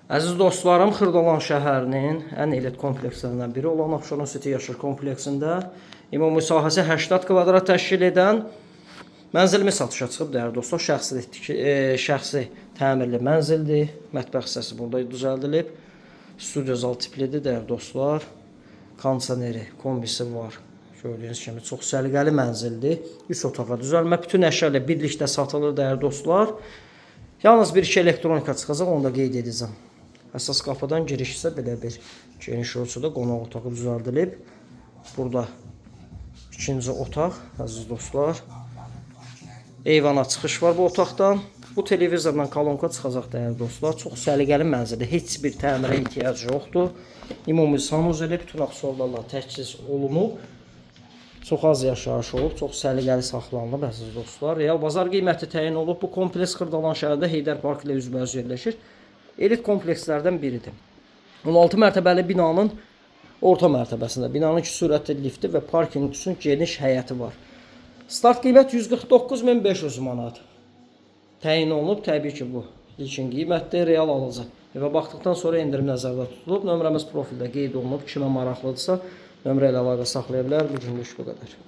Əziz dostlarım, Xırdalan şəhərinin ən elit komplekslərindən biri olan Abşeron City Yaşıl kompleksində ümumi sahəsi 80 kvadrat təşkil edən mənzilimiz satışa çıxıb, dəyərli dostlar. Şəxsi təmirli mənzildir. Mətbəx hissəsi burada düzəldilib. Studiya zal tiplidir, dəyərli dostlar. Kondisioneri, kombisi var. Gördüyünüz kimi çox səliqəli mənzildir. 3 otağa düzəlmə, bütün əşya ilə birlikdə satılır, dəyərli dostlar. Yalnız bir iki elektronika çıxacaq, onu da qeyd edəcəm. Əsas qapıdan giriş isə belə bir geniş ölçüdə qonaq otağı düzəldilib. Burada ikinci otaq, əziz dostlar. Eyvana çıxış var bu otaqdan. Bu televizorla kolonka çıxacaq, dəyərli dostlar. Çox səliqəli mənzildir. Heç bir təmirə ehtiyac yoxdur. Ümumi sanuzeli bütün aksesuarlarla təchiz olunub. Çox az yaşayış olub, çox səliqəli saxlanılıb, əziz dostlar. Real bazar qiyməti təyin olunub. Bu kompleks Xırdalan şəhərində Heydər Park ilə üzbəüz yerləşir. Elit komplekslərdən biridir. 16 mərtəbəli binanın orta mərtəbəsində binanın iki sürətli lifti və parkinq üçün geniş həyəti var. Start qiymət 149.500 manat təyin olunub. Təbii ki, bu ilkin qiymətdir. Real alıcı evə baxdıqdan sonra endirim nəzərdə tutulub. Nömrəmiz profildə qeyd olunub. Kimə maraqlıdırsa, nömrə ilə əlaqə saxlaya bilər. Bu günlük bu qədər.